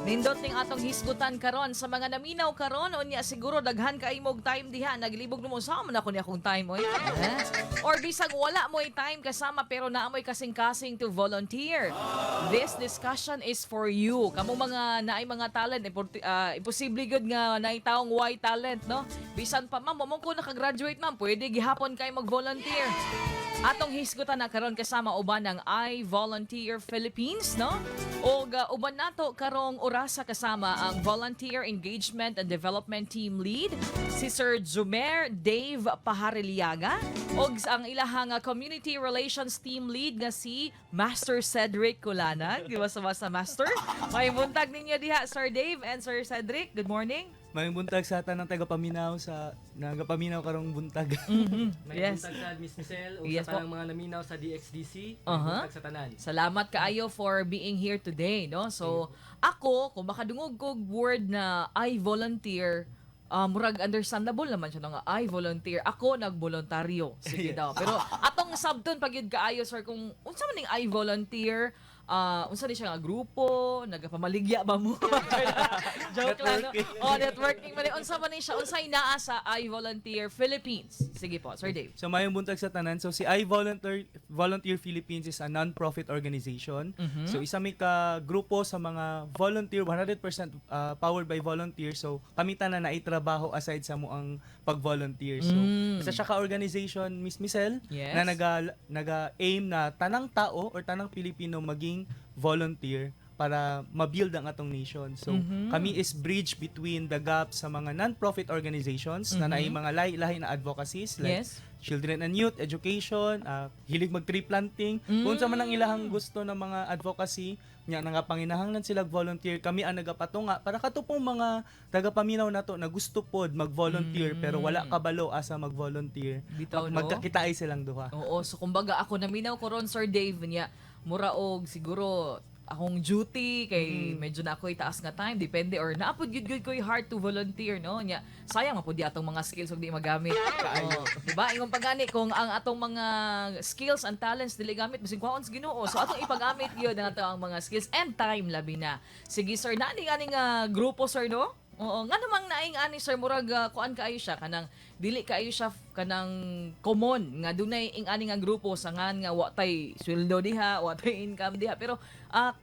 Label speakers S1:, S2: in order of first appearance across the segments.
S1: Nindot ning atong hisgutan karon sa mga naminaw karon. Unya siguro daghan kay mog time diha, naglibog mo sa man ako ni akong time oy. Eh? Or bisag wala mo'y time kasama pero naa mo'y kasing-kasing to volunteer. This discussion is for you. Kamo mga naay mga talent, imposible gyud nga naay taong way talent, no? Bisan pa, ma'am, mo ko nakagraduate, ma'am, pwede gihapon kay mag-volunteer. Atong hisgutan na karon kasama uban ng I Volunteer Philippines, no? Og uban nato karong orasa kasama ang Volunteer Engagement and Development Team Lead si Sir Jumer Dave Pajariliaga og ang ilahang Community Relations Team Lead nga si Master Cedric Culanag. Di ba sa sa Master? May buntag ninyo diha, Sir Dave and Sir Cedric. Good morning.
S2: Maayong buntag sa tanang tagapaminaw sa nagapaminaw karong buntag.
S3: May buntag sa Miss Michelle o sa tanang mga naminaw sa DXDC. May buntag sa tanan.
S1: Salamat kaayo for being here today, no? So, ako, kung makadungog kog word na "I volunteer," murag understandable naman siya, no, nga "I volunteer." Ako nagboluntaryo. Sige daw. Pero atong sabton pag yun kaayo, sir, kung unsa man ning I Volunteer, unsa ni siya nga grupo, nagapamaligya ba mo? Joke lang, no? Oh, networking man ni. Unsa man ni siya? Unsay naa sa I Volunteer Philippines? Sige po, Sir Dave.
S2: So maayong buntag sa tanan. So si I Volunteer Volunteer Philippines is a non-profit organization. So isa mi ka grupo sa mga volunteer, 100% powered by volunteer. So kami tanan naay trabaho aside sa among pag-volunteer. So isa siya ka organization, Miss Michelle, na naga aim na tanang tao or tanang Pilipino maging volunteer para ma-build ang atong nation. So kami is bridge between the gap sa mga non-profit organizations na naay mga lahi-lahi na advocacies like children and youth, education, hilig mag-tree planting, kung unsa man ang ilahang gusto ng mga advocacy, nya nangapanginahanglan sila volunteer, kami ang nagapatunga para kato pong mga tagapaminaw nato na gusto pod mag-volunteer pero wala kabalo asa mag-volunteer.
S1: Bitaw, no?
S2: Magkakitaay silang duha.
S1: Oo, so kumbaga ako naminaw ko ron, Sir Dave, niya mura og siguro akong duty kay medyo na ako itaas nga time, depende, or naapod gyud gyud ko'y heart to volunteer, no? Nya sayang man pud di atong mga skills ug di magamit. Oo, di ba? Ingon pagani, kung ang atong mga skills and talents dili gamit, bisig kwaon sa Ginoo. So atong ipagamit gyud ang atong mga skills and time labi na. Sige sir, nani nga nga grupo, sir, no? Oo, nga namang naing ani, sir, murag kuan kaayo siya, kanang dili kaayo siya kanang common nga dunay ing ani nga grupo sa ngan nga wa tay sweldo diha, wa tay income diha, pero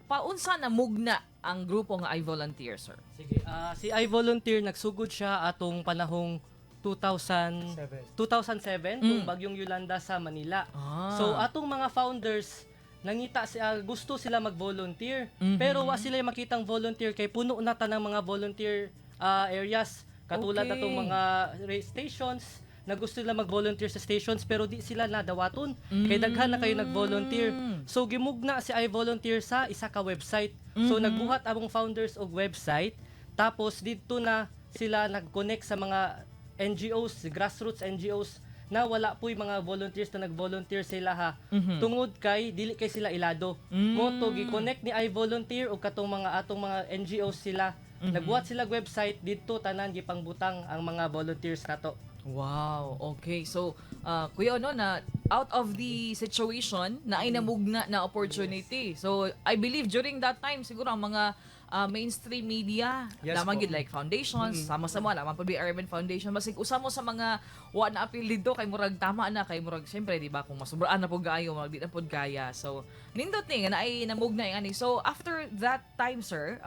S1: paunsa na mugna ang grupo nga I Volunteer, sir?
S3: Sige, si I Volunteer nagsugod siya atong panahong 2000 2007 tung bagyong Yolanda sa Manila. So atong mga founders nangita si gusto sila mag-volunteer pero wa sila makitang volunteer kay puno na tanang mga volunteer areas katulad atong mga stations na gusto nila mag-volunteer sa stations, pero di sila nadawaton kay daghan na kayo nag-volunteer. So gimugna si I Volunteer sa isa ka website. So nagbuhat among founders og website, tapos didto na sila nag-connect sa mga NGOs, grassroots NGOs na wala po'y mga volunteers na nag-volunteer sila ha. Tungod kay dili kay sila ilado. Mao to gi-connect ni I Volunteer og katong mga atong mga NGOs sila. Nagbuhat sila og website, didto tanan gipangbutang ang mga volunteers nato.
S1: Wow, okay. So, kuya, no, na out of the situation na ay namugna na opportunity. So, I believe during that time, siguro ang mga mainstream media, lamang
S2: po.
S1: gyud like foundations, sama-sama, lamang pa Urban Foundation, basig usa mo sa mga wa na apil dito kay murag tama na kay murag syempre, di ba, kung masubraan na pud kaayo, murag di na pud kaya. So, nindot ni nga naay namugna yung ani. So, after that time, sir,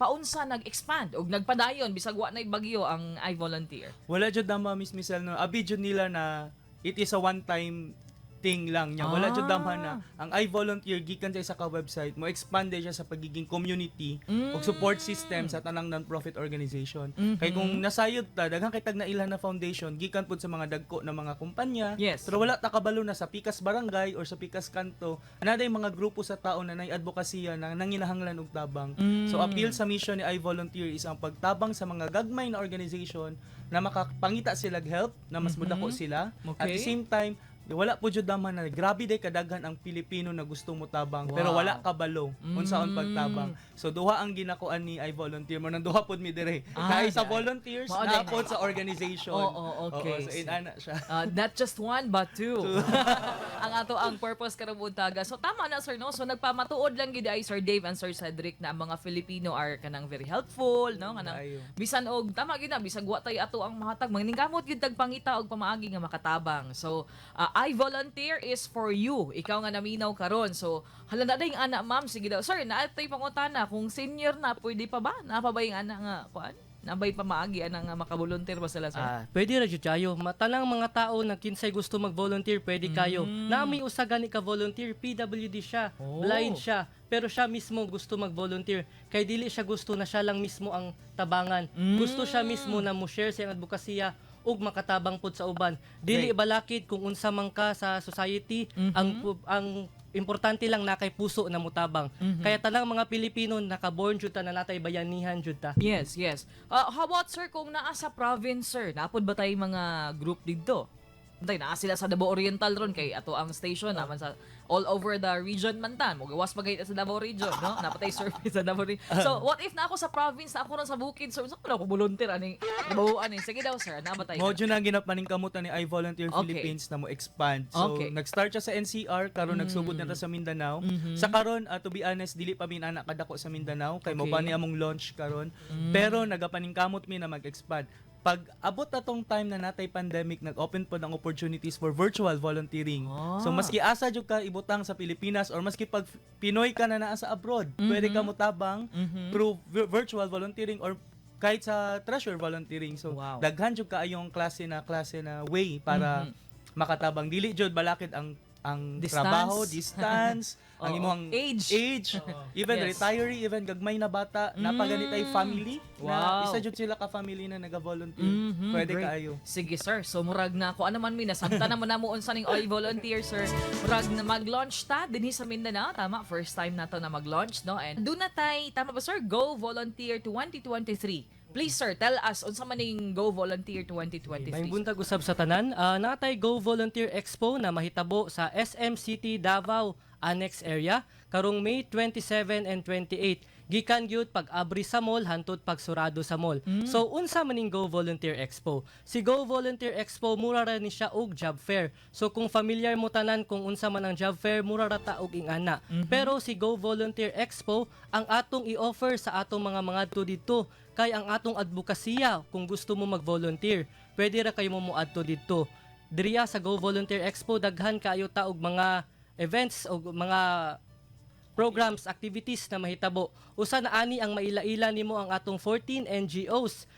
S1: paunsa nag-expand og nagpadayon bisag wa na'y bagyo ang I Volunteer?
S2: Wala jud dama, Miss Michelle, no. Abi jud nila na it is a one time thing lang niya. Wala jud dama na ang I Volunteer gikan sa isa ka website mo expand siya sa pagiging community ug support system sa tanang non-profit organization. Kay kung nasayod ta, daghan kay tag na ilan na foundation gikan pud sa mga dagko na mga kumpanya. Pero wala ta kabalo na sa pikas barangay or sa pikas kanto, naa mga grupo sa tao na nay advokasya na nanginahanglan og tabang. So appeal sa mission ni I Volunteer is ang pagtabang sa mga gagmay na organization na makapangita sila og help na mas mudako sila. At the same time, wala po jud dama na grabe day kadaghan ang Pilipino na gusto mo tabang pero wala kabalo unsaon pagtabang. So duha ang ginakuan ni I Volunteer mo nang duha pod mi dire. Naay sa volunteers,
S1: Mao
S2: naa
S1: day.
S2: Pod sa organization.
S1: Oo, okay.
S2: Oo, so inana siya.
S1: Not just one but two. Ang ato ang purpose karong buntaga. So tama na, sir, no. So nagpamatuod lang gid ay Sir Dave and Sir Cedric na ang mga Filipino are kanang very helpful, no, kanang
S2: Kaayo.
S1: Bisan og tama gid na, bisag wa tay ato ang mahatag, maningkamot gid tag pangita og pamaagi nga makatabang. So I Volunteer is for you. Ikaw nga naminaw karon. So hala na ding ana, ma'am, sige daw. Sir, naa tay pangutana, kung senior na pwede pa ba? Naa pa ba yung ana nga kuan? Nabay pamaagi ana nga makavolunteer ba sila, sir?
S3: Ah, pwede ra jud kayo. Matanang mga tao na kinsay gusto mag-volunteer, pwede kayo. Naa may usa gani ka volunteer, PWD siya, blind siya, pero siya mismo gusto mag-volunteer. Kay dili siya gusto na siya lang mismo ang tabangan. Gusto siya mismo na mo share sa iyang advokasya ug makatabang pud sa uban. Dili balakid kung unsa man ka sa society, ang importante lang na kay puso na mutabang. Kaya tanang mga Pilipino nakaborn jud ta na natay bayanihan jud ta.
S1: Yes. How about, sir, kung naa sa province, sir, napod ba tayo mga group dito? Antay, naa sila sa Davao Oriental ron kay ato ang station naman sa all over the region man ta. Mogawas pa gayud sa Davao Region, no? Napatay survey sa Davao Region. So, what if na ako sa province, na ako ron sa bukid, so saan ko na ako volunteer aning Davao aning? Sige daw, sir, naa ba tayo?
S2: Mao jud na ginapaningkamutan ni I Volunteer Philippines na mo expand. So nag-start siya sa NCR, karon nagsugod na ta sa Mindanao. Sa karon, to be honest, dili pa mi ana kadako sa Mindanao kay mao pa ni among launch karon. Pero nagapaningkamot mi na mag-expand. Pag abot atong time na natay pandemic, nag-open pod ang opportunities for virtual volunteering. So maski asa jud ka ibutang sa Pilipinas or maski pag Pinoy ka na naa sa abroad, pwede ka motabang through virtual volunteering or kahit sa treasure volunteering. So daghan jud kaayong klase na way para makatabang. Dili jud balakid ang
S1: Distance.
S2: Trabaho, distance, ang imong
S1: Age.
S2: Age, even retiree, even gagmay na bata, napaganitay family na isa jud sila ka family na naga-volunteer. Pwede kaayo.
S1: Sige, sir, so murag na ako. Ano man mi nasabta naman na mo unsa ning I Volunteer, sir. Murag na mag-launch ta dinhi sa Mindanao, tama? First time nato na mag-launch, no? And do na tay, tama ba, sir? Go Volunteer 2023. Please, sir, tell us unsa man ning Go Volunteer 2023.
S3: May buntag usab sa tanan. Natay Go Volunteer Expo na mahitabo sa SM City Davao Annex Area karong May 27 and 28. Gikan gyud pag-abri sa mall hantod pagsurado sa mall. So unsa man ning Go Volunteer Expo? Si Go Volunteer Expo mura ra ni siya og job fair. So kung familiar mo tanan kung unsa man ang job fair, mura ra ta og ingana. Pero si Go Volunteer Expo ang atong i-offer sa atong mga mangadto didto kay ang atong advokasya. Kung gusto mo mag-volunteer, pwede ra kayo mo moadto didto. Diriya sa Go Volunteer Expo daghan kaayo ta og mga events o mga programs, activities na mahitabo. Usa na ani ang maila-ila nimo ang atong 14 NGOs.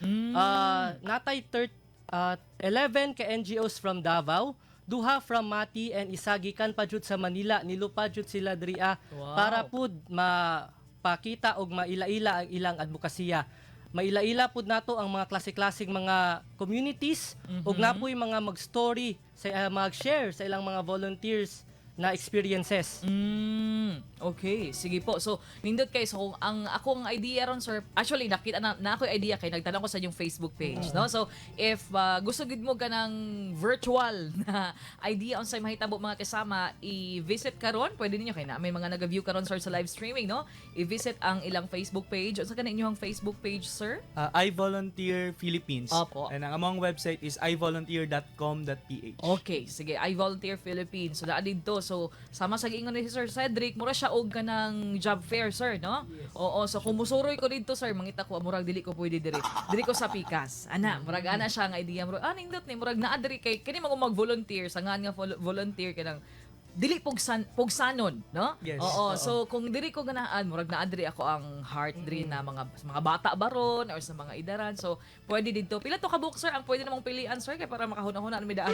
S3: Natay 11 ka NGOs from Davao, duha from Mati and isa gikan pa jud sa Manila. Nilupad jud sila diriya para pud mapakita og maila-ila ang ilang advokasya. Maila-ila pud nato ang mga klase-klaseng mga communities ug napoy mga mag-story sa mag-share sa ilang mga volunteers na experiences.
S1: Okay, sige po. So, nindot kay, so kung ang akong idea ron, sir, actually nakita na, na ako idea kay nagtanong ko sa inyong Facebook page, no? So, if gusto gid mo kanang virtual na idea unsay mahitabo, mga kasama, i-visit karon, pwede ninyo kay na may mga naga-view karon, sir, sa live streaming, no? I-visit ang ilang Facebook page. Unsa kana inyong Facebook page, sir?
S2: I Volunteer Philippines.
S1: Opo.
S2: And ang among website is ivolunteer.com.ph.
S1: Okay, sige. I Volunteer Philippines. So, naa didto. So, sama sa giingon ni Sir Cedric, mura siya og kanang job fair, sir, no? Oo, so kung musuroy ko didto, sir, mangita ko, murag dili ko pwede diri. Diri ko sa pikas. Ana, murag ana siya nga idea. Murag, nindot ni, murag naa diri kay kini mga mag-volunteer, sa ngan nga volunteer kanang dili pugsan pugsanon, no?
S2: Yes.
S1: Oo,
S2: Oo.
S1: so kung diri ko ganaan, murag naa diri ako ang heart diri na mga sa mga bata baron or sa mga idaran. So, pwede didto. Pila to ka book, sir, ang pwede namong pilian, sir, kay para makahuna-huna mi daan.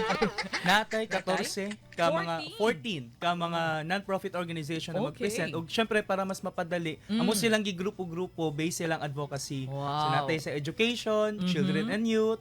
S2: Natay 14 ka mga 14 ka mga non-profit organization na mag-present ug syempre para mas mapadali amo silang gigrupo-grupo based silang advocacy. So natay sa education, children and youth,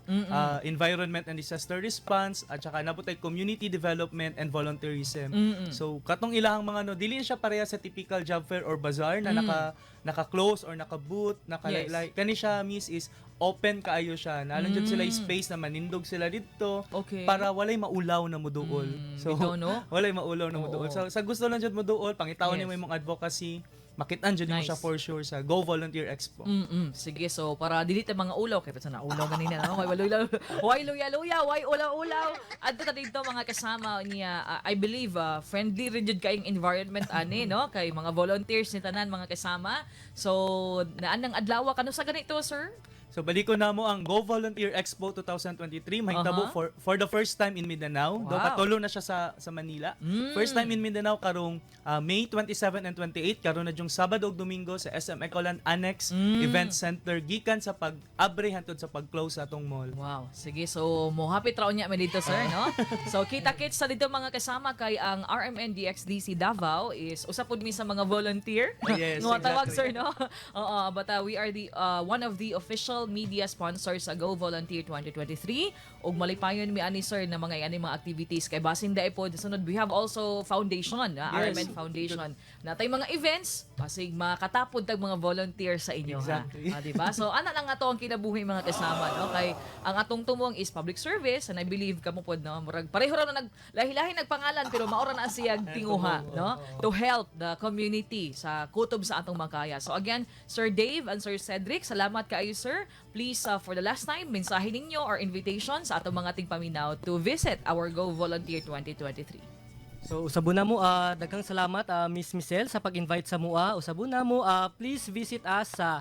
S2: environment and disaster response, at saka naputay community development and volunteerism. So katong ilahang mga no, dili siya pareha sa typical job fair or bazaar na naka naka-close or naka-boot, naka-laylay. Kani siya, miss, is open kaayo siya. Naa lang jud sila space na manindog sila didto para walay maulaw na muduol. So
S1: Bitaw, no?
S2: walay maulaw na muduol. So sa gusto lang jud moduol, pangitaon nimo imong advocacy. Makitaan jud mo
S1: Nice.
S2: siya for sure sa Go Volunteer Expo.
S1: Sige, so para dili ta mga ulaw kay sa naulaw ganina, no? Way luya, way luya luya, way ulaw ulaw. Adto ta dito, mga kasama niya. I believe friendly rin jud kayong environment ani, no, kay mga volunteers ni tanan, mga kasama. So naan ang adlaw kano sa ganito, sir?
S2: So baliko na mo ang Go Volunteer Expo 2023 mahitabo for the first time in Mindanao. Do katulo na siya sa Manila. First time in Mindanao karong May 27 and 28, karon na yung Sabado ug Domingo sa SM Ecoland Annex Event Center gikan sa pag-abre hantod sa pag-close sa atong mall.
S1: Wow. Sige, so mo happy ra unya mi dito, sir, no? So kita-kits sa dito, mga kasama, kay ang RMN DXDC Davao is usa pud mi sa mga volunteer. Nga tawag, sir, no? Oo, but we are the one of the official media sponsors sa Go Volunteer 2023 ug malipayon mi ani, sir, na mga ani mga activities kay basin dae pod sunod we have also foundation, RMN Foundation. Natay mga events, basig makatapod tag mga volunteer sa inyo, ha. Ah, di ba? So ana lang ato ang kinabuhi, mga kasama, no, kay ang atong tumong is public service and I believe kamo pod, no, murag pareho ra na nag lahi-lahi nagpangalan pero maura na siyag tinguha, no, to help the community sa kutob sa atong makaya. So again, Sir Dave and Sir Cedric, salamat kaayo, sir. Please, for the last time, mensahe ninyo or invitation sa atong mga tigpaminaw to visit our Go Volunteer 2023.
S3: So usabon na mo, daghang salamat, Miss Michelle, sa pag-invite sa mua. Usabon na mo, please visit us sa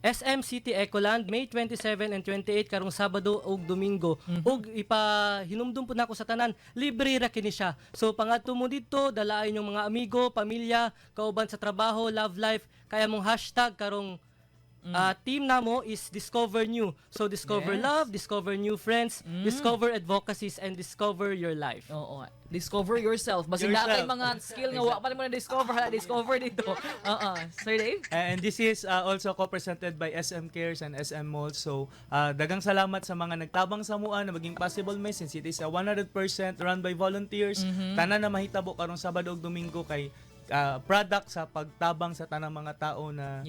S3: SM City Ecoland May 27 and 28 karong Sabado ug Domingo. Ug ipahinumdum po nako sa tanan, libre ra kini siya. So pangadto mo didto, dalaay inyong mga amigo, pamilya, kauban sa trabaho, love life, kaya mong hashtag karong team namo is discover new. So discover love, discover new friends, discover advocacies and discover your life.
S1: Oo. Discover yourself. Basta na kay
S2: Yourself.
S1: mga skill nga wa pa nimo na discover, hala, discover dito. Oo. Sir Dave?
S2: And this is also co-presented by SM Cares and SM Mall. So, dagang salamat sa mga nagtabang sa mua na maging possible may since it is a 100% run by volunteers. Tanan na mahitabo karong Sabado ug Domingo kay product sa pagtabang sa tanang mga tao na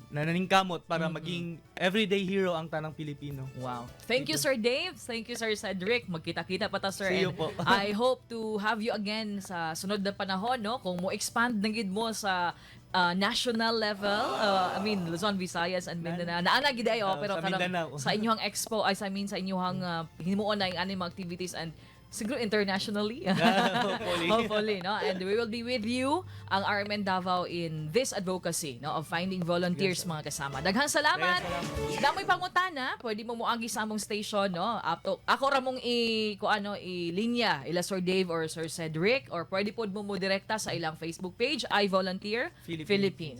S2: na naningkamot para maging everyday hero ang tanang Pilipino.
S1: Wow. Thank you, Sir Dave. Thank you, Sir Cedric. Magkita-kita pa ta, sir.
S2: See you
S1: And
S2: po.
S1: I hope to have you again sa sunod na panahon, no? Kung mo expand na gid mo sa national level, I mean, Luzon, Visayas, and Mindanao. Naana gid ay, oh, pero
S2: sa
S1: karang
S2: Mindanao.
S1: sa inyong expo, ay, I mean, sa inyong himuon na yung aning mga activities and siguro internationally.
S2: Hopefully.
S1: Hopefully, no? And we will be with you, ang RMN Davao, in this advocacy, no, of finding volunteers, mga kasama. Daghang salamat. Damoy pangutana, pwede mo moagi sa among station, no? Up to, ako ra mong i ko ano i linya ila Sir Dave or Sir Cedric or pwede pod mo mo direkta sa ilang Facebook page, I Volunteer
S2: Philippines.
S1: Philippines.